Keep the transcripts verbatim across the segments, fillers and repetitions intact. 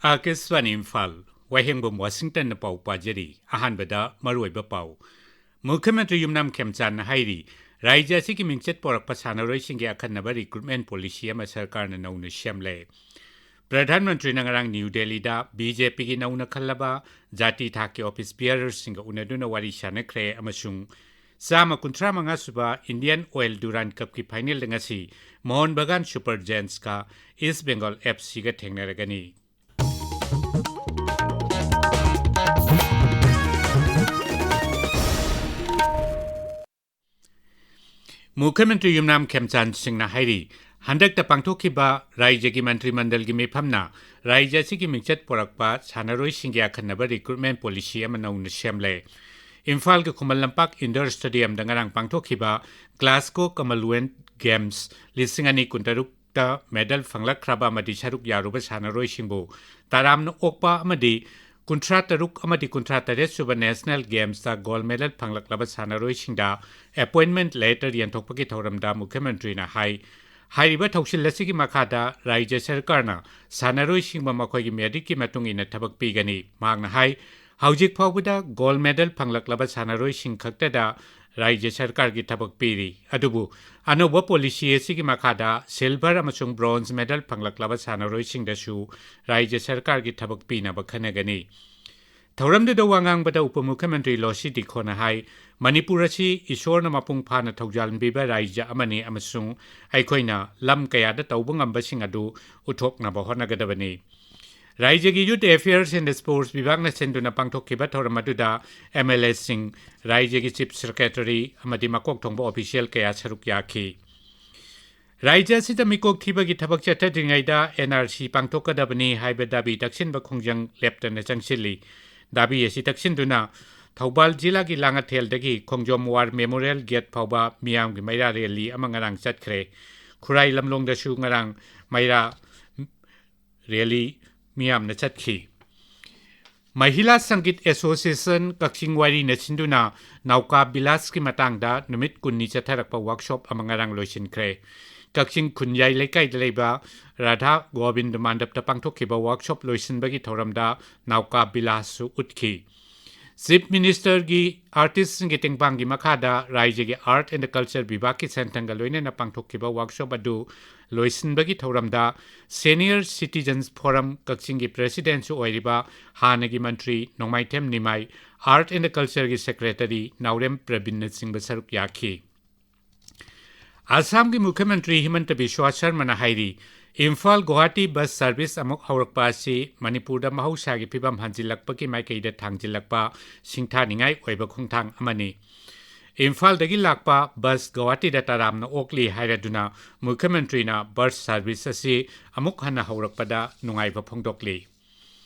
ꯑꯥꯀꯥꯁꯕꯥꯅꯤ ꯏꯝꯐꯥꯜ, ꯋꯥꯍꯦꯡꯕꯝ ꯋꯥꯁꯤꯡꯇꯟꯅ ꯄꯥꯎ ꯄꯥꯖꯔꯤ꯫ ꯑꯍꯥꯟꯕꯗ ꯃꯔꯨꯑꯣꯏꯕ ꯄꯥꯎ꯫ ꯃꯨꯈ꯭ꯌ ꯃꯟꯇ꯭ꯔꯤ ꯌꯨꯝꯅꯥꯝ ꯈꯦꯝꯆꯥꯟꯅ ꯍꯥꯏꯔꯤ, ꯔꯥꯖ꯭ꯌ ꯑꯁꯤꯒꯤ ꯃꯤꯡꯆꯠ ꯄꯣꯔꯛꯄ ꯁꯥꯟꯅꯔꯣꯏꯁꯤꯡꯒꯤ ꯑꯈꯟꯅꯕ recruitment policy ꯑꯃ ꯁꯔꯀꯥꯔꯅ ꯅꯧꯅ ꯁꯦꯝꯂꯦ꯫ ꯄ꯭ꯔꯙꯥꯟ ꯃꯟꯇ꯭ꯔꯤꯅ ꯉꯔꯥꯡ ꯅ꯭ꯌꯨ ꯗꯦꯜꯂꯤꯗ ꯕꯤ ꯖꯦ ꯄꯤꯒꯤ ꯅꯧꯅ ꯈꯜꯂꯕ ꯖꯥꯇꯤ ꯊꯥꯛꯀꯤ office bearerꯁꯤꯡꯒ ꯎꯅꯗꯨꯅ ꯋꯥꯔꯤ ꯁꯥꯟꯅꯈ꯭ꯔꯦ ꯑꯃꯁꯨꯡ ꯆꯥꯝꯃ ꯀꯨꯟꯊ꯭ꯔꯥ ꯃꯉꯥ ꯁꯨꯕ Indian Oil Durand Cupꯀꯤ finalꯗ ꯉꯁꯤ ꯃꯣꯍꯟ ꯕꯒꯥꯟ ꯁꯨꯄꯔ ꯖꯥꯌꯟꯠꯁꯀ ꯏꯁ ꯕꯦꯡꯒꯣꯜ ꯑꯦꯐ ꯁꯤꯒ ꯊꯦꯡꯅꯔꯒꯅꯤ꯫ ꯃꯨꯈ꯭ꯌ ꯃꯟꯇ꯭ꯔꯤ ꯌꯨꯝꯅꯥꯝ ꯈꯦꯝꯆꯥꯟ ꯁꯤꯡꯅ ꯍꯥꯏꯔꯤ, ꯍꯟꯗꯛꯇ ꯄꯥꯡꯊꯣꯛꯈꯤꯕ ꯔꯥꯖ꯭ꯌꯒꯤ ꯃꯟꯇ꯭ꯔꯤ ꯃꯟꯗꯜꯒꯤ ꯃꯤꯐꯝꯅ ꯔꯥꯖ꯭ꯌ ꯑꯁꯤꯒꯤ ꯃꯤꯡꯆꯠ ꯄꯨꯔꯛꯄ ꯁꯥꯟꯅꯔꯣꯏꯁꯤꯡꯒꯤ ꯑꯈꯟꯅꯕ recruitment policy ꯑꯃ ꯅꯧꯅ ꯁꯦꯝꯂꯦ꯫ ꯏꯝꯐꯥꯜꯒꯤ ꯈꯨꯃꯟ ꯂꯝꯄꯥꯛ indoor stadiumꯗ ꯉꯔꯥꯡ ꯄꯥꯡꯊꯣꯛꯈꯤꯕ Glasgow Commonwealth Games ꯂꯤꯁꯤꯡ ꯑꯅꯤ ꯀꯨꯟꯇꯔꯨꯛꯇ medal ꯐꯪꯂꯛꯈ꯭ꯔꯕ ꯑꯃꯗꯤ ꯁꯔꯨꯛ ꯌꯥꯔꯨꯕ ꯁꯥꯟꯅꯔꯣꯏꯁꯤꯡꯕꯨ ꯇꯔꯥꯝꯅ ꯑꯣꯛꯄ ꯑꯃꯗꯤ ꯀꯨꯟꯊ꯭ꯔꯥ ꯇꯔꯨꯛ ꯑꯃꯗꯤ ꯀꯨꯟꯊ꯭ꯔꯥ ꯇꯔꯦꯠ ꯁꯨꯕ National Gamesꯇ gold medal ꯐꯪꯂꯛꯂꯕ ꯁꯥꯟꯅꯔꯣꯏꯁꯤꯡꯗ appointment letter ꯌꯦꯟꯊꯣꯛꯄꯒꯤ ꯊꯧꯔꯝꯗ ꯃꯨꯈ꯭ꯌ ꯃꯟꯇ꯭ꯔꯤꯅ ꯍꯥꯏ, ꯍꯥꯏꯔꯤꯕ ꯊꯧꯁꯤꯜ ꯑꯁꯤꯒꯤ ꯃꯈꯥꯗ ꯔꯥꯖ꯭ꯌ ꯁꯔꯀꯥꯔꯅ ꯁꯥꯟꯅꯔꯣꯏꯁꯤꯡꯕꯨ ꯃꯈꯣꯏꯒꯤ meritꯀꯤ ꯃꯇꯨꯡ ꯏꯟꯅ ꯊꯕꯛ ꯄꯤꯒꯅꯤ꯫ ꯃꯍꯥꯛꯅ ꯍꯥꯏ, ꯍꯧꯖꯤꯛ ꯐꯥꯎꯕꯗ gold medal ꯐꯪꯂꯛꯂꯕ ꯁꯥꯟꯅꯔꯣꯏꯁꯤꯡ ꯈꯛꯇꯗ ꯔꯥꯖ꯭ꯌ ꯁꯔꯀꯥꯔꯒꯤ ꯊꯕꯛ ꯄꯤꯔꯤ꯫ ꯑꯗꯨꯕꯨ ꯑꯅꯧꯕ policy ꯑꯁꯤꯒꯤ ꯃꯈꯥꯗ silver ꯑꯃꯁꯨꯡ bronze medal ꯐꯪꯂꯛꯂꯕ ꯁꯥꯟꯅꯔꯣꯏꯁꯤꯡꯗꯁꯨ ꯔꯥꯖ꯭ꯌ ꯁꯔꯀꯥꯔꯒꯤ ꯊꯕꯛ ꯄꯤꯅꯕ ꯈꯟꯅꯒꯅꯤ꯫ ꯊꯧꯔꯝꯗꯨꯗ ꯋꯥ ꯉꯥꯡꯕꯗ ꯎꯄ ꯃꯨꯈ꯭ꯌ ꯃꯟꯇ꯭ꯔꯤ ꯂꯣꯁꯤ ꯗꯤꯈꯣꯅ ꯍꯥꯏ, ꯃꯅꯤꯄꯨꯔ ꯑꯁꯤ ꯏꯁꯣꯔꯅ ꯃꯄꯨꯡ ꯐꯥꯅ ꯊꯧꯖꯥꯜꯍꯟꯕꯤꯕ ꯔꯥꯖ꯭ꯌ ꯑꯃꯅꯤ ꯑꯃꯁꯨꯡ ꯑꯩꯈꯣꯏꯅ ꯂꯝ ꯀꯌꯥꯗ ꯇꯧꯕ ꯉꯝꯕꯁꯤꯡ ꯑꯗꯨ ꯎꯠꯊꯣꯛꯅꯕ ꯍꯣꯠꯅꯒꯗꯕꯅꯤ꯫ ꯔꯥꯖ꯭ꯌꯒꯤ Youth Affairs and Sports ꯕꯤꯚꯥꯒꯅ ꯁꯤꯟꯗꯨꯅ ꯄꯥꯡꯊꯣꯛꯈꯤꯕ ꯊꯧꯔꯝ ꯑꯗꯨꯗ ꯑꯦꯝ ꯑꯦꯜ ꯑꯦꯁꯤꯡ, ꯔꯥꯖ꯭ꯌꯒꯤ Chief Secretary ꯑꯃꯗꯤ ꯃꯀꯣꯛ ꯊꯣꯡꯕ official ꯀꯌꯥ ꯁꯔꯨꯛ ꯌꯥꯈꯤ꯫ ꯔꯥꯖ꯭ꯌ ꯑꯁꯤꯗ ꯃꯤꯀꯣꯛ ꯊꯤꯕꯒꯤ ꯊꯕꯛ ꯆꯠꯊꯗ꯭ꯔꯤꯉꯩꯗ ꯑꯦꯟ ꯑꯥꯔ ꯁꯤ ꯄꯥꯡꯊꯣꯛꯀꯗꯕꯅꯤ ꯍꯥꯏꯕ ꯗꯥꯕꯤ ꯇꯛꯁꯤꯟꯕ ꯈꯣꯡꯖꯪ ꯂꯦꯞꯇꯅ ꯆꯪꯁꯤꯜꯂꯤ꯫ ꯗꯥꯕꯤ ꯑꯁꯤ ꯇꯛꯁꯤꯟꯗꯨꯅ ꯊꯧꯕꯥꯜ ꯖꯤꯂꯥꯒꯤ ꯂꯥꯡꯉꯊꯦꯜꯗꯒꯤ ꯈꯣꯡꯖꯣꯝ War Memorial Gate ꯐꯥꯎꯕ ꯃꯤꯌꯥꯝꯒꯤ ꯃꯩꯔꯥ rally ꯑꯃ ꯉꯔꯥꯡ ꯆꯠꯈ꯭ꯔꯦ꯫ ꯈꯨꯔꯥꯏ ꯂꯝꯂꯣꯡꯗꯁꯨ ꯉꯔꯥꯡ ꯃꯩꯔꯥ rally ꯃꯤꯌꯥꯝꯅ ꯆꯠꯈꯤ꯫ ꯃꯍꯤꯂꯥ ꯁꯪꯒꯤꯠ Association ꯀꯛꯆꯤꯡ ꯋꯥꯏꯔꯤꯅ ꯁꯤꯟꯗꯨꯅ ꯅꯥꯎꯀꯥ ꯕꯤꯂꯥꯁꯀꯤ ꯃꯇꯥꯡꯗ ꯅꯨꯃꯤꯠ ꯀꯨꯟꯅꯤ ꯆꯠꯊꯔꯛꯄ workshop ꯑꯃ ꯉꯔꯥꯡ ꯂꯣꯏꯁꯤꯟꯈ꯭ꯔꯦ꯫ ꯀꯛꯆꯤꯡ ꯈꯨꯟꯌꯥꯏ ꯂꯩꯀꯥꯏꯗ ꯂꯩꯕ ꯔꯥꯙꯥ ꯒꯣꯕꯤꯟꯗ ꯃꯥꯟꯗꯞꯇ ꯄꯥꯡꯊꯣꯛꯈꯤꯕ ꯋꯥꯔꯛꯁꯣꯞ ꯂꯣꯏꯁꯤꯟꯕꯒꯤ ꯊꯧꯔꯝꯗ ꯅꯥꯎꯀꯥ ꯕꯤꯂꯥꯁꯁꯨ ꯎꯠꯈꯤ꯫ ꯆꯤꯐ ꯃꯤꯅꯤꯁꯇꯔꯒꯤ ꯑꯥꯔꯇꯤꯁꯁꯤꯡꯒꯤ ꯇꯦꯡꯕꯥꯡꯒꯤ ꯃꯈꯥꯗ ꯔꯥꯏꯖ꯭ꯌꯒꯤ ꯑꯥꯔꯠ ꯑꯦꯟ ꯀꯜꯆꯔ ꯕꯤꯚꯥꯒꯀꯤ ꯁꯦꯟꯊꯪꯒ ꯂꯣꯏꯅꯅ ꯄꯥꯡꯊꯣꯛꯈꯤꯕ ꯋꯥꯔꯛꯁꯣꯞ ꯑꯗꯨ ꯂꯣꯏꯁꯤꯟꯕꯒꯤ ꯊꯧꯔꯝꯗ ꯁꯦꯅꯤꯌꯔ ꯁꯤꯇꯤꯖꯟꯁ ꯐꯣꯔꯝ ꯀꯛꯆꯤꯡꯒꯤ ꯄ꯭ꯔꯦꯁꯤꯗꯦꯟꯠꯁꯨ ꯑꯣꯏꯔꯤꯕ ꯍꯥꯟꯅꯒꯤ ꯃꯟꯇ꯭ꯔꯤ ꯅꯣꯡꯃꯥꯏꯊꯦꯝ ꯅꯤꯃꯥꯏ, ꯑꯥꯔꯠ ꯑꯦꯟ ꯀꯜꯆꯔꯒꯤ ꯁꯦꯀ꯭ꯔꯦꯇꯔꯤ ꯅꯥꯎꯔꯦꯝ ꯄ꯭ꯔꯕꯤꯟꯅꯆꯤꯡꯕ ꯁꯔꯨꯛ ꯌꯥꯈꯤ꯫ ꯑꯁꯥꯝꯒꯤ ꯃꯨꯈ꯭ꯌ ꯃꯟꯇ꯭ꯔꯤ ꯍꯤꯃꯟꯇ ꯕꯤꯁ꯭ꯋꯥ ꯁꯔꯃꯅ ꯍꯥꯏꯔꯤ, ꯏꯝꯐꯥꯜ ꯒꯨꯋꯥꯍꯥꯇꯤ ꯕꯁ ꯁꯔꯚꯤꯁ ꯑꯃꯨꯛ ꯍꯧꯔꯛꯄ ꯑꯁꯤ ꯃꯅꯤꯄꯨꯔꯗ ꯃꯍꯧꯁꯥꯒꯤ ꯐꯤꯕꯝ ꯍꯟꯖꯤꯜꯂꯛꯄꯒꯤ ꯃꯥꯏꯀꯩꯗ ꯊꯥꯡꯖꯤꯜꯂꯛꯄ ꯁꯤꯡꯊꯥꯅꯤꯡꯉꯥꯏ ꯑꯣꯏꯕ ꯈꯣꯡꯊꯥꯡ ꯑꯃꯅꯤ꯫ ꯏꯝꯐꯥꯜꯗꯒꯤ ꯂꯥꯛꯄ ꯕꯁ ꯒꯨꯋꯥꯍꯥꯇꯤꯗ ꯇꯔꯥꯝꯅ ꯑꯣꯛꯂꯤ ꯍꯥꯏꯔꯗꯨꯅ ꯃꯨꯈ꯭ꯌ ꯃꯟꯇ꯭ꯔꯤꯅ ꯕꯁ ꯁꯔꯚꯤꯁ ꯑꯁꯤ ꯑꯃꯨꯛ ꯍꯟꯅ ꯍꯧꯔꯛꯄꯗ ꯅꯨꯡꯉꯥꯏꯕ ꯐꯣꯡꯗꯣꯛꯂꯤ꯫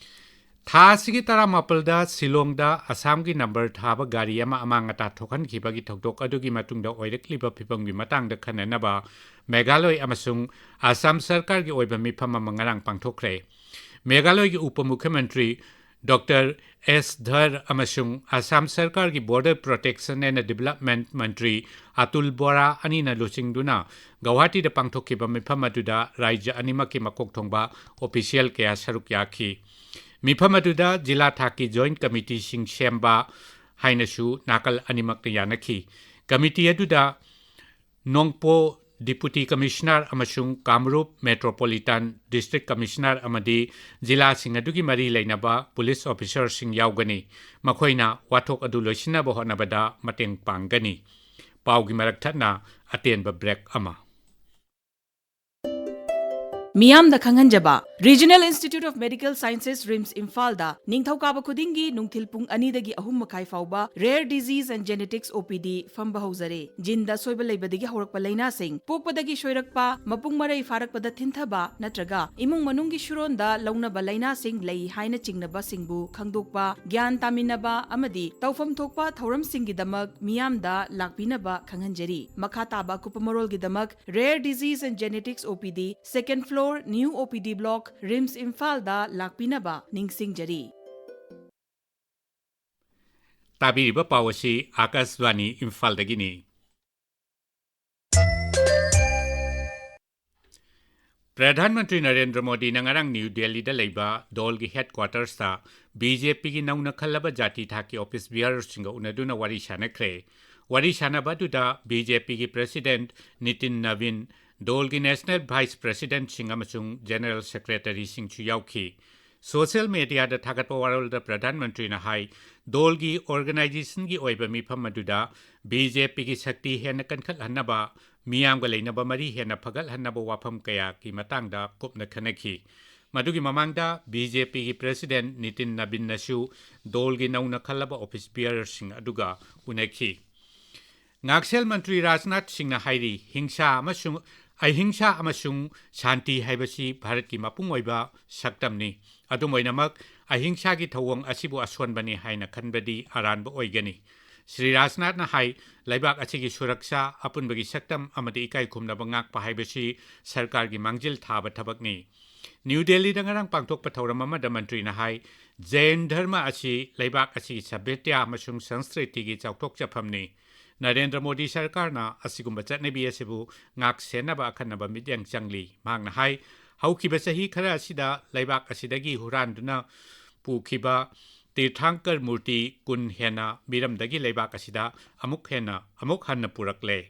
ꯊꯥ ꯑꯁꯤꯒꯤ ꯇꯔꯥꯃꯥꯄꯜꯗ ꯁꯤꯂꯣꯡꯗ ꯑꯁꯥꯝꯒꯤ ꯅꯝꯕꯔ ꯊꯥꯕ ꯒꯥꯔꯤ ꯑꯃ ꯑꯃꯥꯡ ꯑꯇꯥ ꯊꯣꯛꯍꯟꯈꯤꯕꯒꯤ ꯊꯧꯗꯣꯛ ꯑꯗꯨꯒꯤ ꯃꯇꯨꯡꯗ ꯑꯣꯏꯔꯛꯂꯤꯕ ꯐꯤꯕꯝꯒꯤ ꯃꯇꯥꯡꯗ ꯈꯟꯅꯅꯕ ꯃꯦꯘꯥꯂꯣꯏ ꯑꯃꯁꯨꯡ ꯑꯁꯥꯝ ꯁꯔꯀꯥꯔꯒꯤ ꯑꯣꯏꯕ ꯃꯤꯐꯝ ꯑꯃ ꯉꯔꯥꯡ ꯄꯥꯡꯊꯣꯛꯈ꯭ꯔꯦ꯫ ꯃꯦꯘꯥꯂꯣꯏꯒꯤ ꯎꯄ ꯃꯨꯈ꯭ꯌ ꯃꯟꯇ꯭ꯔꯤ ꯗꯣꯛꯇꯔ ꯑꯦꯁ ꯙꯔ ꯑꯃꯁꯨꯡ ꯑꯁꯥꯝ ꯁꯔꯀꯥꯔꯒꯤ Border Protection and Development ꯃꯟꯇ꯭ꯔꯤ ꯑꯇꯨꯜ ꯕꯣꯔꯥ ꯑꯅꯤꯅ ꯂꯨꯆꯤꯡꯗꯨꯅ ꯒꯧꯍꯥꯇꯤꯗ ꯄꯥꯡꯊꯣꯛꯈꯤꯕ ꯃꯤꯐꯝ ꯑꯗꯨꯗ ꯔꯥꯖ꯭ꯌ ꯑꯅꯤꯃꯛꯀꯤ ꯃꯀꯣꯛ ꯊꯣꯡꯕ ꯑꯣꯐꯤꯁꯤꯌꯦꯜ ꯀꯌꯥ ꯁꯔꯨꯛ ꯌꯥꯈꯤ꯫ ꯃꯤꯐꯝ ꯑꯗꯨꯗ ꯖꯤꯂꯥ ꯊꯥꯛꯀꯤ ꯖꯣꯏꯟꯠ ꯀꯃꯤꯇꯤꯁꯤꯡ ꯁꯦꯝꯕ ꯍꯥꯏꯅꯁꯨ ꯅꯥꯀꯜ ꯑꯅꯤꯃꯛꯅ ꯌꯥꯅꯈꯤ꯫ ꯀꯃꯤꯇꯤ ꯑꯗꯨꯗ ꯅꯣꯡꯄꯣ ꯗꯤꯄꯨꯇꯤ ꯀꯃꯤꯁꯅꯔ ꯑꯃꯁꯨꯡ ꯀꯥꯃꯔꯨꯞ ꯃꯦꯇ꯭ꯔꯣꯄꯣꯂꯤꯇꯥꯟ ꯗꯤꯁꯇ꯭ꯔꯤꯛ ꯀꯃꯤꯁꯅꯔ ꯑꯃꯗꯤ ꯖꯤꯂꯥꯁꯤꯡ ꯑꯗꯨꯒꯤ ꯃꯔꯤ ꯂꯩꯅꯕ ꯄꯨꯂꯤꯁ ꯑꯣꯐꯤꯁꯔꯁꯤꯡ ꯌꯥꯎꯒꯅꯤ꯫ ꯃꯈꯣꯏꯅ ꯋꯥꯊꯣꯛ ꯑꯗꯨ ꯂꯣꯏꯁꯤꯟꯅꯕ ꯍꯣꯠꯅꯕꯗ ꯃꯇꯦꯡ ꯄꯥꯡꯒꯅꯤ꯫ ꯄꯥꯎꯒꯤ ꯃꯔꯛ ꯊꯠꯅ ꯑꯇꯦꯟꯕ ꯕ꯭ꯔꯦꯛ ꯑꯃ꯫ ꯃꯤꯌꯥꯝꯗ ꯈꯪꯍꯟꯖꯕ, Regional Institute of Medical Sciences, RIMS, ꯏꯝꯐꯥꯜꯗ ꯅꯤꯡꯊꯧꯀꯥꯕ ꯈꯨꯗꯤꯡꯒꯤ ꯅꯨꯡꯊꯤꯜ ꯄꯨꯡ ꯑꯅꯤꯗꯒꯤ ꯑꯍꯨꯝ ꯃꯈꯥꯏ ꯐꯥꯎꯕ Rare Disease and Genetics OPD ꯐꯝꯕ ꯍꯧꯖꯔꯦ꯫ ꯖꯤꯟꯗ ꯑꯁꯣꯏꯕ ꯂꯩꯕꯗꯒꯤ ꯍꯧꯔꯛꯄ ꯂꯥꯏꯅꯥꯁꯤꯡ, ꯄꯣꯛꯄꯗꯒꯤ ꯁꯣꯏꯔꯛꯄ, ꯃꯄꯨꯡ ꯃꯔꯩ ꯐꯥꯔꯛꯄꯗ ꯊꯤꯟꯊꯕ ꯅꯠꯇ꯭ꯔꯒ ꯏꯃꯨꯡ ꯃꯅꯨꯡꯒꯤ ꯁꯨꯔꯣꯟꯗ ꯂꯧꯅꯕ ꯂꯥꯏꯅꯥꯁꯤꯡ ꯂꯩ ꯍꯥꯏꯅ ꯆꯤꯡꯅꯕꯁꯤꯡꯕꯨ ꯈꯪꯗꯣꯛꯄ, ꯒ꯭ꯌꯥꯟ ꯇꯥꯃꯤꯟꯅꯕ ꯑꯃꯗꯤ ꯇꯧꯐꯝ ꯊꯣꯛꯄ ꯊꯧꯔꯝꯁꯤꯡꯒꯤꯗꯃꯛ ꯃꯤꯌꯥꯝꯗ ꯂꯥꯛꯄꯤꯅꯕ ꯈꯪꯍꯟꯖꯔꯤ꯫ ꯃꯈꯥ ꯇꯥꯕ ꯑꯀꯨꯞꯄ ꯃꯔꯣꯜꯒꯤꯗꯃꯛ Rare Disease and Genetics OPD, second floor, New OPD Block, RIMS, ꯏꯝꯐꯥꯜꯗ ꯂꯥꯛꯄꯤꯅꯕ ꯅꯤꯡꯁꯤꯡꯖꯔꯤ꯫ ꯇꯥꯕꯤꯔꯤꯕ ꯄꯥꯎ ꯑꯁꯤ ꯑꯥꯀꯥꯁꯕꯥꯅꯤ ꯏꯝꯐꯥꯜꯗꯒꯤꯅꯤ꯫ ꯄ꯭ꯔꯙꯥꯟ ꯃꯟꯇ꯭ꯔꯤ ꯅꯔꯦꯟꯗ꯭ꯔ ꯃꯣꯗꯤꯅ ꯉꯔꯥꯡ ꯅ꯭ꯌꯨ ꯗꯦꯜꯂꯤꯗ ꯂꯩꯕ ꯗꯣꯜꯒꯤ headquarters ꯇ BJP ꯒꯤ ꯅꯧꯅ ꯈꯜꯂꯕ ꯖꯥꯇꯤ ꯊꯥꯛꯀꯤ office bearer ꯁꯤꯡꯒ ꯎꯅꯗꯨꯅ ꯋꯥꯔꯤ ꯁꯥꯟꯅꯈ꯭ꯔꯦ꯫ ꯋꯥꯔꯤ ꯁꯥꯟꯅꯕ ꯑꯗꯨꯗ BJP ꯒꯤ president ꯅꯤꯇꯤꯟ ꯅꯕꯤꯟ, ꯗꯣꯜꯒꯤ national vice president ꯁꯤꯡ ꯑꯃꯁꯨꯡ general secretary ꯁꯤꯡꯁꯨ ꯌꯥꯎꯈꯤ꯫ Social media ꯗ ꯊꯥꯒꯠꯄ ꯋꯥꯔꯣꯜꯗ ꯄ꯭ꯔꯙꯥꯟ ꯃꯟꯇ꯭ꯔꯤꯅ ꯍꯥꯏ, ꯗꯣꯜꯒꯤ organization ꯒꯤ ꯑꯣꯏꯕ ꯃꯤꯐꯝ ꯑꯗꯨꯗ BJP ꯒꯤ ꯁꯛꯇꯤ ꯍꯦꯟꯅ ꯀꯟꯈꯠꯍꯟꯅꯕ, ꯃꯤꯌꯥꯝꯒ ꯂꯩꯅꯕ ꯃꯔꯤ ꯍꯦꯟꯅ ꯐꯒꯠꯍꯟꯅꯕ ꯋꯥꯐꯝ ꯀꯌꯥꯒꯤ ꯃꯇꯥꯡꯗ ꯀꯨꯞꯅ ꯈꯟꯅꯈꯤ꯫ ꯃꯗꯨꯒꯤ ꯃꯃꯥꯡꯗ BJP ꯒꯤ president ꯅꯤꯇꯤꯟ ꯅꯕꯤꯟꯅꯁꯨ ꯗꯣꯜꯒꯤ ꯅꯧꯅ ꯈꯜꯂꯕ office bearer ꯁꯤꯡ ꯑꯗꯨꯒ ꯎꯅꯈꯤ꯫ ꯉꯥꯛꯁꯦꯜ ꯃꯟꯇ꯭ꯔꯤ ꯔꯥꯖꯅꯥꯊ ꯁꯤꯡꯅ ꯍꯥꯏꯔꯤ, ꯍꯤꯡꯁꯥ ꯑꯃꯁꯨꯡ ꯑꯍꯤꯡꯁꯥ ꯑꯃꯁꯨꯡ ꯁꯥꯟꯇꯤ ꯍꯥꯏꯕꯁꯤ ꯚꯥꯔꯠꯀꯤ ꯃꯄꯨꯡ ꯑꯣꯏꯕ ꯁꯛꯇꯝꯅꯤ꯫ ꯑꯗꯨꯝ ꯑꯣꯏꯅꯃꯛ, ꯑꯍꯤꯡꯁꯥꯒꯤ ꯊꯧꯑꯣꯡ ꯑꯁꯤꯕꯨ ꯑꯁꯣꯟꯕꯅꯤ ꯍꯥꯏꯅ ꯈꯟꯕꯗꯤ ꯑꯔꯥꯟꯕ ꯑꯣꯏꯒꯅꯤ꯫ ꯁ꯭ꯔꯤ ꯔꯥꯖꯅꯥꯊꯅ ꯍꯥꯏ, ꯂꯩꯕꯥꯛ ꯑꯁꯤꯒꯤ ꯁꯨꯔꯛꯁꯥ, ꯑꯄꯨꯟꯕꯒꯤ ꯁꯛꯇꯝ ꯑꯃꯗꯤ ꯏꯀꯥꯏ ꯈꯨꯝꯅꯕ ꯉꯥꯛꯄ ꯍꯥꯏꯕꯁꯤ ꯁꯔꯀꯥꯔꯒꯤ ꯃꯥꯡꯖꯤꯜ ꯊꯥꯕ ꯊꯕꯛꯅꯤ꯫ ꯅ꯭ꯌꯨ ꯗꯦꯜꯂꯤꯗ ꯉꯔꯥꯡ ꯄꯥꯡꯊꯣꯛꯄ ꯊꯧꯔꯝ ꯑꯃꯗ ꯃꯟꯇ꯭ꯔꯤꯅ ꯍꯥꯏ, ꯖꯩꯟ ꯙꯔꯃ ꯑꯁꯤ ꯂꯩꯕꯥꯛ ꯑꯁꯤꯒꯤ ꯁꯚ꯭ꯌꯇ꯭ꯌ ꯑꯃꯁꯨꯡ ꯁꯪꯁꯀ꯭ꯔꯤꯇꯤꯒꯤ ꯆꯥꯎꯊꯣꯛꯆꯐꯝꯅꯤ꯫ ꯅꯔꯦꯟꯗ꯭ꯔ ꯃꯣꯗꯤ ꯁꯔꯀꯥꯔꯅ ꯑꯁꯤꯒꯨꯝꯕ ꯆꯠꯅꯕꯤ ꯑꯁꯤꯕꯨ ꯉꯥꯛ ꯁꯦꯟꯅꯕ ꯑꯈꯟꯅꯕ ꯃꯤꯠꯌꯦꯡ ꯆꯪꯂꯤ꯫ ꯃꯍꯥꯛꯅ ꯍꯥꯏ, ꯍꯧꯈꯤꯕ ꯆꯍꯤ ꯈꯔ ꯑꯁꯤꯗ ꯂꯩꯕꯥꯛ ꯑꯁꯤꯗꯒꯤ ꯍꯨꯔꯥꯟꯗꯨꯅ ꯄꯨꯈꯤꯕ ꯇꯤꯔꯊꯪꯀꯔ ꯃꯨꯔꯇꯤ ꯀꯨꯟ ꯍꯦꯟꯅ ꯃꯤꯔꯝꯗꯒꯤ ꯂꯩꯕꯥꯛ ꯑꯁꯤꯗ ꯑꯃꯨꯛ ꯍꯦꯟꯅ, ꯑꯃꯨꯛ ꯍꯟꯅ ꯄꯨꯔꯛꯂꯦ꯫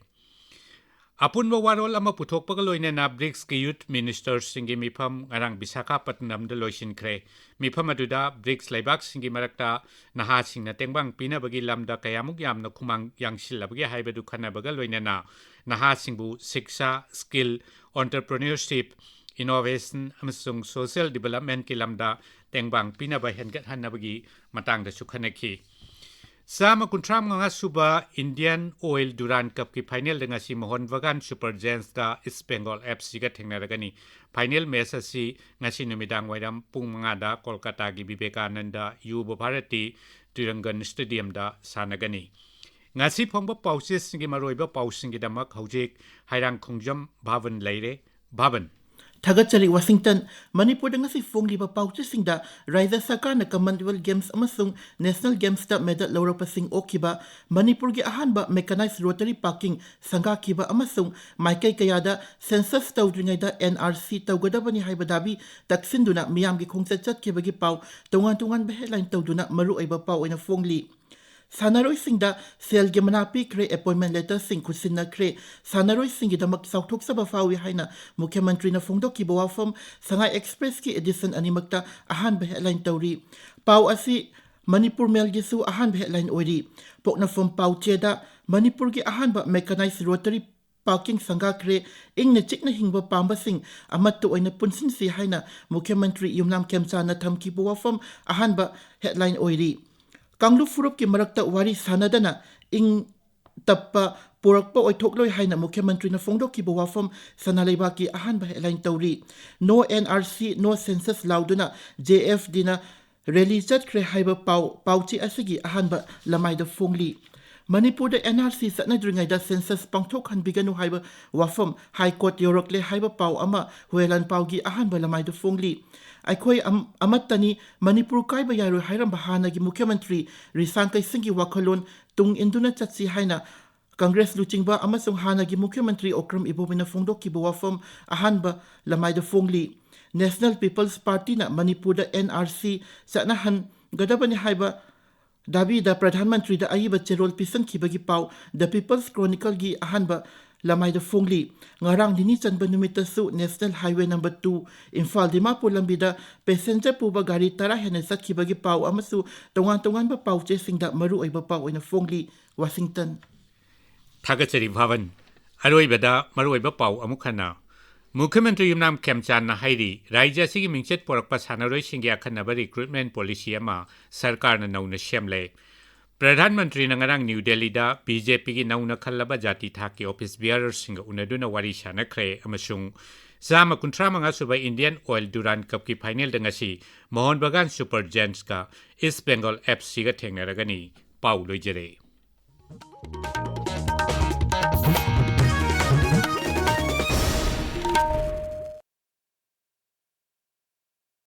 ꯑꯄꯨꯟꯕ ꯋꯥꯔꯣꯜ ꯑꯃ ꯄꯨꯊꯣꯛꯄꯒ ꯂꯣꯏꯅꯅ ꯕ꯭ꯔꯤꯛꯁꯀꯤ youth ministerꯁꯤꯡꯒꯤ ꯃꯤꯐꯝ ꯉꯔꯥꯡ ꯕꯤꯁꯥꯈꯥꯄꯠꯅꯝꯗ ꯂꯣꯏꯁꯤꯟꯈ꯭ꯔꯦ꯫ ꯃꯤꯐꯝ ꯑꯗꯨꯗ ꯕ꯭ꯔꯤꯛꯁ ꯂꯩꯕꯥꯛꯁꯤꯡꯒꯤ ꯃꯔꯛꯇ ꯅꯍꯥꯁꯤꯡꯅ ꯇꯦꯡꯕꯥꯡ ꯄꯤꯅꯕꯒꯤ ꯂꯝꯗ ꯀꯌꯥꯃꯨꯛ ꯌꯥꯝꯅ ꯈꯨꯃꯥꯡ ꯌꯥꯡꯁꯤꯜꯂꯕꯒꯦ ꯍꯥꯏꯕꯗꯨ ꯈꯟꯅꯕꯒ ꯂꯣꯏꯅꯅ ꯅꯍꯥꯁꯤꯡꯕꯨ ꯁꯤꯛꯁꯥ, skill, entrepreneurship, innovation ꯑꯃꯁꯨꯡ social developmentꯀꯤ ꯂꯝꯗ ꯇꯦꯡꯕꯥꯡ ꯄꯤꯅꯕ ꯍꯦꯟꯒꯠꯍꯟꯅꯕꯒꯤ ꯃꯇꯥꯡꯗꯁꯨ ꯈꯟꯅꯈꯤ꯫ ꯆꯥꯝꯃ ꯀꯨꯟꯊ꯭ꯔꯥ ꯃꯉꯥ ꯁꯨꯕ Indian Oil Durand Cupꯀꯤ finalꯗ ꯉꯁꯤ Mohan ꯕꯒꯥꯟ Super Giantsꯀ East Bengal FCꯒ ꯊꯦꯡꯅꯔꯒꯅꯤ꯫ Final match ꯑꯁꯤ ꯉꯁꯤ ꯅꯨꯃꯤꯗꯥꯡ ꯋꯥꯏꯔꯝ ꯄꯨꯡ ꯃꯉꯥꯗ ꯀꯣꯜꯀꯇꯥꯒꯤ ꯕꯤꯕꯦꯀꯥꯅꯟꯗ ꯌꯨꯕ ꯚꯥꯔꯇꯤ ꯇ꯭ꯔꯤꯔꯪꯒꯟ Stadiumꯗ ꯁꯥꯟꯅꯒꯅꯤ꯫ ꯉꯁꯤ ꯐꯣꯡꯕ ꯄꯥꯎꯆꯦꯁꯤꯡꯒꯤ ꯃꯔꯨꯑꯣꯏꯕ ꯄꯥꯎꯁꯤꯡꯒꯤꯗꯃꯛ ꯍꯧꯖꯤꯛ ꯍꯩꯔꯥꯡ ꯈꯣꯡꯖꯝ ꯚꯥꯕꯟ ꯂꯩꯔꯦ꯫ ꯚꯥꯕꯟ꯫ ꯊꯥꯒꯠꯆꯔꯤ꯫ ꯋꯥꯁꯤꯡꯇꯟ꯫ ꯃꯅꯤꯄꯨꯔꯗ ꯉꯁꯤ ꯐꯣꯡꯂꯤꯕ ꯄꯥꯎꯆꯦꯁꯤꯡꯗ ꯔꯥꯖ꯭ꯌ ꯁꯔꯀꯥꯔꯅ Commonwealth Games ꯑꯃꯁꯨꯡ National Gamesꯇ medal ꯂꯧꯔꯛꯄꯁꯤꯡ ꯑꯣꯛꯈꯤꯕ, ꯃꯅꯤꯄꯨꯔꯒꯤ ꯑꯍꯥꯟꯕ mechanized rotary parking ꯁꯪꯒꯥꯈꯤꯕ ꯑꯃꯁꯨꯡ ꯃꯥꯏꯀꯩ ꯀꯌꯥꯗ census ꯇꯧꯗ꯭ꯔꯤꯉꯩꯗ N R C ꯇꯧꯒꯗꯕꯅꯤ ꯍꯥꯏꯕ ꯗꯥꯕꯤ ꯇꯛꯁꯤꯟꯗꯨꯅ ꯃꯤꯌꯥꯝꯒꯤ ꯈꯣꯡꯆꯠ ꯆꯠꯈꯤꯕꯒꯤ ꯄꯥꯎ ꯇꯣꯉꯥꯟ ꯇꯣꯉꯥꯟꯕ headline ꯇꯧꯗꯨꯅ ꯃꯔꯨꯑꯣꯏꯕ ꯄꯥꯎ ꯑꯣꯏꯅ ꯐꯣꯡꯂꯤ꯫ ꯁꯥꯟꯅꯔꯣꯏꯁꯤꯡꯗ ꯁꯦꯜꯒꯤ ꯃꯅꯥ ꯄꯤꯈ꯭ꯔꯦ, appointment letterꯁꯤꯡ ꯈꯨꯠꯁꯤꯟꯅꯈ꯭ꯔꯦ, ꯁꯥꯟꯅꯔꯣꯏꯁꯤꯡꯒꯤꯗꯃꯛ ꯆꯥꯎꯊꯣꯛꯆꯕ ꯐꯥꯎꯏ ꯍꯥꯏꯅ ꯃꯨꯈ꯭ꯌ ꯃꯟꯇ꯭ꯔꯤꯅ ꯐꯣꯡꯗꯣꯛꯈꯤꯕ ꯋꯥꯐꯝ ꯁꯉꯥꯏ Expressꯀꯤ edition ꯑꯅꯤꯃꯛꯇ ꯑꯍꯥꯟꯕ headline ꯇꯧꯔꯤ꯫ ꯄꯥꯎ ꯑꯁꯤ ꯃꯅꯤꯄꯨꯔ ꯃꯦꯜꯒꯤꯁꯨ ꯑꯍꯥꯟꯕ headline ꯑꯣꯏꯔꯤ꯫ ꯄꯣꯛꯅꯐꯝ ꯄꯥꯎꯆꯦꯗ ꯃꯅꯤꯄꯨꯔꯒꯤ ꯑꯍꯥꯟꯕ mechanized rotary parking ꯁꯪꯒꯥꯈ꯭ꯔꯦ, ꯏꯪꯅ ꯆꯤꯛꯅ ꯍꯤꯡꯕ ꯄꯥꯝꯕꯁꯤꯡ ꯑꯃꯠꯇ ꯑꯣꯏꯅ ꯄꯨꯟꯁꯤꯟꯁꯤ ꯍꯥꯏꯅ ꯃꯨꯈ꯭ꯌ ꯃꯟꯇ꯭ꯔꯤ ꯌꯨꯝꯅꯥꯝ ꯈꯦꯝꯆꯥꯟꯅ ꯊꯝꯈꯤꯕ ꯋꯥꯐꯝ ꯑꯍꯥꯟꯕ headline ꯑꯣꯏꯔꯤ꯫ ꯀꯥꯡꯂꯨꯞ ꯐꯨꯔꯨꯞꯀꯤ ꯃꯔꯛꯇ ꯋꯥꯔꯤ ꯁꯥꯟꯅꯗꯅ ꯏꯪ ꯇꯞꯄ ꯄꯨꯔꯛꯄ ꯑꯣꯏꯊꯣꯛꯂꯣꯏ ꯍꯥꯏꯅ ꯃꯨꯈ꯭ꯌ ꯃꯟꯇ꯭ꯔꯤꯅ ꯐꯣꯡꯗꯣꯛꯈꯤꯕ ꯋꯥꯐꯝ ꯁꯅꯥ ꯂꯩꯕꯥꯛꯀꯤ ꯑꯍꯥꯟꯕ headline ꯇꯧꯔꯤ꯫ No N R C, no census ꯂꯥꯎꯗꯨꯅ J F Dꯅ rally ꯆꯠꯈ꯭ꯔꯦ ꯍꯥꯏꯕ ꯄꯥꯎ ꯄꯥꯎꯆꯦ ꯑꯁꯤꯒꯤ ꯑꯍꯥꯟꯕ ꯂꯃꯥꯏꯗ ꯐꯣꯡꯂꯤ꯫ ꯃꯅꯤꯄꯨꯔꯗ N R C ꯆꯠꯅꯗ꯭ꯔꯤꯉꯩꯗ census ꯄꯥꯡꯊꯣꯛꯍꯟꯕꯤꯒꯅꯨ ꯍꯥꯏꯕ ꯋꯥꯐꯝ High Court ꯌꯧꯔꯛꯂꯦ ꯍꯥꯏꯕ ꯄꯥꯎ ꯑꯃ ꯍꯨꯌꯦꯂꯥꯟ ꯄꯥꯎꯒꯤ ꯑꯍꯥꯟꯕ ꯂꯃꯥꯏꯗ ꯐꯣꯡꯂꯤ꯫ ꯑꯩꯈꯣꯏ ꯑꯝ-, ꯑꯃꯠꯇꯅꯤ, ꯃꯅꯤꯄꯨꯔ ꯀꯥꯏꯕ ꯌꯥꯔꯣꯏ ꯍꯥꯏꯔꯝꯕ ꯍꯥꯟꯅꯒꯤ ꯃꯨꯈ꯭ꯌ ꯃꯟꯇ꯭ꯔꯤ ꯔꯤꯁꯥꯡ ꯀꯩꯁꯤꯡꯒꯤ ꯋꯥꯈꯜꯂꯣꯟ ꯇꯨꯡ ꯏꯟꯗꯨꯅ ꯆꯠꯁꯤ ꯍꯥꯏꯅ ꯀꯪꯒ꯭ꯔꯦꯁ ꯂꯨꯆꯤꯡꯕ ꯑꯃꯁꯨꯡ ꯍꯥꯟꯅꯒꯤ ꯃꯨꯈ꯭ꯌ ꯃꯟꯇ꯭ꯔꯤ ꯑꯣꯀ꯭ꯔꯝ ꯏꯕꯣꯕꯤꯅ ꯐꯣꯡꯗꯣꯛꯈꯤꯕ ꯋꯥꯐꯝ ꯑꯍꯥꯟꯕ ꯂꯃꯥꯏꯗ ꯐꯣꯡꯂꯤ꯫ National People's Partyꯅ ꯃꯅꯤꯄꯨꯔꯗ N R C ꯆꯠꯅꯍꯟꯒꯗꯕꯅꯤ ꯍꯥꯏꯕ ꯗꯥꯕꯤꯗ ꯄ꯭ꯔꯙꯥꯟ ꯃꯟꯇ꯭ꯔꯤꯗ ꯑꯏꯕ ꯆꯦꯔꯣꯜ ꯄꯤꯁꯤꯟꯈꯤꯕꯒꯤ ꯄꯥꯎ The People's Chronicleꯒꯤ ꯑꯍꯥꯟꯕ ꯂꯃꯥꯏꯗ ꯐꯣꯡꯂꯤ꯫ ꯉꯔꯥꯡ ꯅꯤꯅꯤ ꯆꯟꯕ ꯅꯨꯃꯤꯠꯇꯁꯨ National Highway number two Imphal Dimapur ꯂꯝꯕꯤꯗ passenger ꯄꯨꯕ ꯒꯥꯔꯤ ꯇꯔꯥ ꯍꯦꯟꯅ ꯆꯠꯈꯤꯕꯒꯤ ꯄꯥꯎ ꯑꯃꯁꯨ ꯇꯣꯉꯥꯟ ꯇꯣꯉꯥꯟꯕ ꯄꯥꯎꯆꯦꯁꯤꯡꯗ ꯃꯔꯨꯑꯣꯏꯕ ꯄꯥꯎ ꯑꯣꯏꯅ ꯐꯣꯡꯂꯤ꯫ ꯋꯥꯁꯤꯡꯇꯟ꯫ ꯊꯥꯒꯠꯆꯔꯤ ꯚꯥꯕꯟ꯫ ꯑꯔꯣꯏꯕꯗ ꯃꯔꯨꯑꯣꯏꯕ ꯄꯥꯎ ꯑꯃꯨꯛ ꯍꯟꯅ꯫ ꯃꯨꯈ꯭ꯌ ꯃꯟꯇ꯭ꯔꯤ ꯌꯨꯝꯅꯥꯝ ꯈꯦꯝꯆꯥꯟꯅ ꯍꯥꯏꯔꯤ, ꯔꯥꯖ꯭ꯌ ꯑꯁꯤꯒꯤ ꯃꯤꯡꯆꯠ ꯄꯣꯔꯛꯄ ꯁꯥꯟꯅꯔꯣꯏꯁꯤꯡꯒꯤ ꯑꯈꯟꯅꯕ recruitment policy ꯑꯃ ꯁꯔꯀꯥꯔꯅ ꯅꯧꯅ ꯁꯦꯝꯂꯦ꯫ ꯄ꯭ꯔꯙꯥꯟ ꯃꯟꯇ꯭ꯔꯤꯅ ꯉꯔꯥꯡ ꯅ꯭ꯌꯨ ꯗꯦꯜꯂꯤꯗ BJPꯒꯤ ꯅꯧꯅ ꯈꯜꯂꯕ ꯖꯥꯇꯤ ꯊꯥꯛꯀꯤ office bearerꯁꯤꯡꯒ ꯎꯅꯗꯨꯅ ꯋꯥꯔꯤ ꯁꯥꯟꯅꯈ꯭ꯔꯦ ꯑꯃꯁꯨꯡ ꯆꯥꯝꯃ ꯀꯨꯟꯊ꯭ꯔꯥ ꯃꯉꯥ ꯁꯨꯕ Indian Oil Durand Cupꯀꯤ finalꯗ ꯉꯁꯤ ꯃꯣꯍꯟ ꯕꯒꯥꯟ Super Giantsꯀ East Bengal FCꯒ ꯊꯦꯡꯅꯔꯒꯅꯤ꯫ ꯄꯥꯎ ꯂꯣꯏꯖꯔꯦ꯫